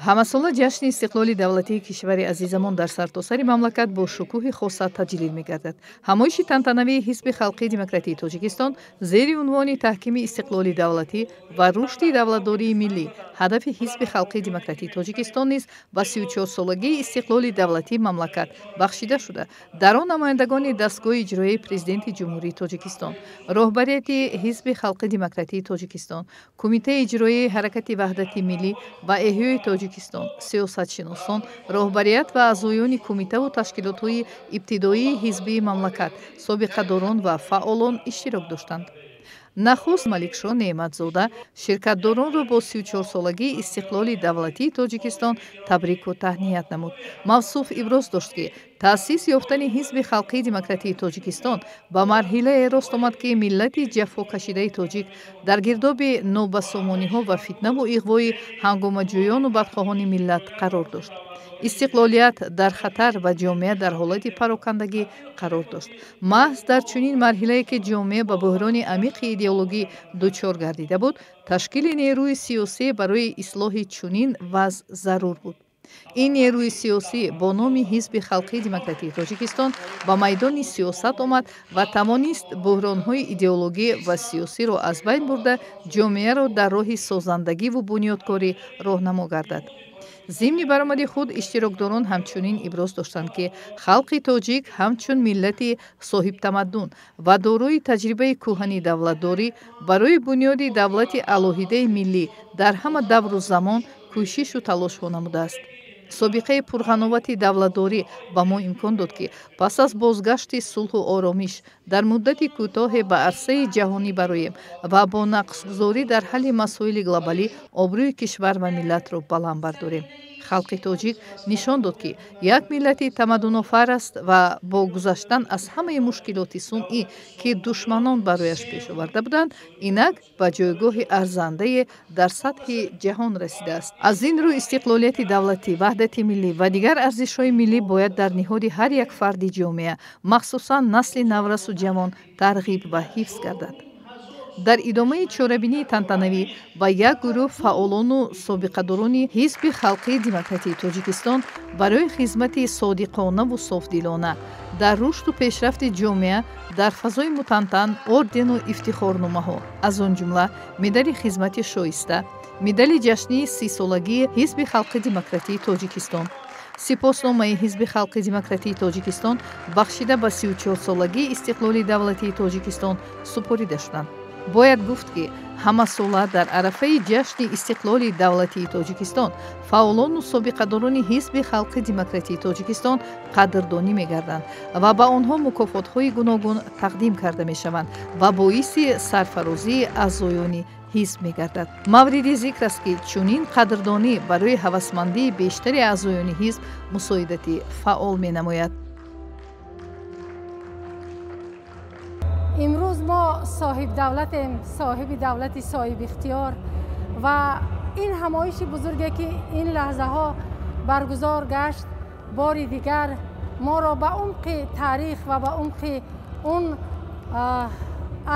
Ҳамасола ҷашни истиқлоли давлатии кишвари азизамон дар сартосари мамлакат бо шукӯҳи хоса таҷлил мегардад. Ҳамоиши тантанавии Ҳизби халқии демократии Тоҷикистон зери унвони таҳкими истиқлоли давлатӣ ва рушди давлатдории миллӣ ҳадафи Ҳизби халқии демократии Тоҷикистон низ ба 34-солагии истиқлоли давлатии мамлакат бахшида шуда, дар он намояндагони дастгоҳи иҷроияи Президенти Ҷумҳурии Тоҷикистон, роҳбарияти Ҳизби халқии демократии Тоҷикистон, Кумитаи иҷроияи ҳаракати ваҳдати миллӣ ва эҳёи Тоҷикистон, сиёсатшиносон, роҳбарият ва аъзоёни кумитаву ташкилотҳои ибтидоии ҳизбии мамлакат, собиқадорон ва фаъолон иштирок доштанд. Нахуст Маликшо Неъматзода ширкатдоронро бо 34-солагии истиқлоли давлатии Тоҷикистон табрику таҳният намуд. Мавсуф иброз дошт, ки таъсис ёфтани Ҳизби халқии демократии Тоҷикистон ба марҳилае рост омад, ки миллати ҷафокашидаи тоҷик дар гирдоби нобасомониҳо ва фитнаву иғвои ҳангомаҷӯёну бадхоҳони миллат қарор дошт. Истиқлолият дар хатар ва ҷомеа дар ҳолати парокандагӣ қарор дошт. Маҳз дар чунин марҳилае, ки ҷомеа ба буҳрони амиқи идеологӣ дучор гардида буд, ташкили нерӯи сиёсӣ барои ислоҳи чунин вазъ зарур буд. Ин нерӯи сиёсӣ бо номи Ҳизби халқии демократии Тоҷикистон ба майдони сиёсат омад ва тавонист буҳронҳои идеологӣ ва сиёсиро аз байн бурда, ҷомеаро дар роҳи созандагиву бунёдкорӣ роҳнамо гардад. Зимни баромади худ иштирокдорон ҳамчунин иброз доштанд, ки халқи тоҷик ҳамчун миллати соҳибтамаддун ва дорои таҷрибаи кӯҳани давлатдорӣ барои бунёди давлати алоҳидаи миллӣ дар ҳама давру замон кӯшишу талошҳо намудааст. Собиқаи пурғановати давлатдорӣ ба мо имкон дод, ки пас аз бозгашти сулҳу оромиш дар муддати кӯтоҳе ба арсаи ҷаҳонӣ бароем ва бо нақшгузорӣ дар ҳалли масоили глобалӣ обрӯи кишвар ва миллатро баланд бардорем. Халқи тоҷик нишон дод, ки як миллати тамаддунофар аст ва бо гузаштан аз ҳамаи мушкилоти сунъӣ, ки душманон барояш пеш оварда буданд, инак ба ҷойгоҳи арзандае дар сатҳи ҷаҳон расидааст. Аз ин рӯ истиқлолияти давлатӣ, ваҳдати миллӣ ва дигар арзишҳои миллӣ бояд дар ниҳоди ҳар як фарди ҷомеа, махсусан насли наврасу ҷавон, тарғиб ва ҳифз гардад. Дар идомаи чорабинии тантанавӣ ба як гурӯҳ фаъолону собиқадорони Ҳизби халқии демократии Тоҷикистон барои хизмати содиқонаву софдилона дар рушду пешрафти ҷомеа дар фазои мутантан ордену ифтихорномаҳо, аз он ҷумла медали хизмати шоиста, медали ҷашнии 30-солагии Ҳизби халқи демократии Тоҷикистон, сипосномаи Ҳизби халқи демократии Тоҷикистон бахшида ба 34-солагии истиқлоли давлатии Тоҷикистон супорида шуданд. Бояд гуфт, ки ҳамасола дар арафаи ҷашни истиқлоли давлатии Тоҷикистон фаъолону собиқадорони Ҳизби халқи демократии Тоҷикистон қадрдонӣ мегарданд ва ба онҳо мукофотҳои гуногун тақдим карда мешаванд ва боиси сарфарозии аъзоёни ҳизб мегардад. Мавриди зикр аст, ки чунин қадрдонӣ барои ҳавасмандии бештари аъзоёни ҳизб мусоидати фаъол менамояд. Имрӯз мо соҳиб давлатем, соҳиби давлати соҳибихтиёр ва ин ҳамоиши бузурге, ки ин лаҳзаҳо баргузор гашт, бори дигар моро ба умқи таърих ва ба умқи он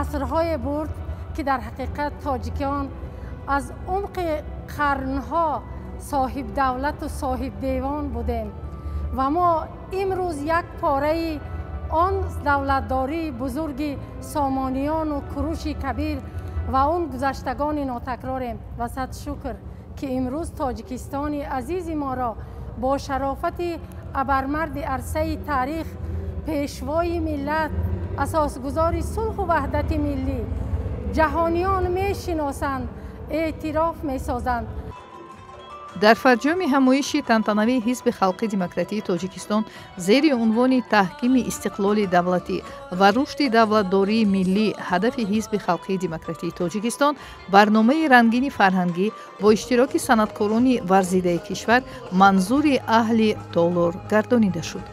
асрҳое бурд, ки дар ҳақиқат тоҷикон аз умқи қарнҳо соҳибдавлату соҳибдевон будем ва мо имрӯз як пораи он давлатдории бузурги сомониёну Куруши Кабир ва он гузаштагони нотакрорем. Ва сад шукр, ки имрӯз Тоҷикистони азизи моро бо шарофати абармарди арсаи таърих, пешвои миллат, асосгузори сулҳу ваҳдати миллӣ ҷаҳониён мешиносанд, эътироф месозанд. Дар фарҷоми ҳамоиши тантанавии Ҳизби халқи демократии Тоҷикистон зери унвони таҳкими истиқлоли давлатӣ ва рушди давлатдории миллӣ ҳадафи Ҳизби халқии демократии Тоҷикистон барномаи рангини фарҳангӣ бо иштироки санъаткорони варзидаи кишвар манзури аҳли толор гардонида шуд.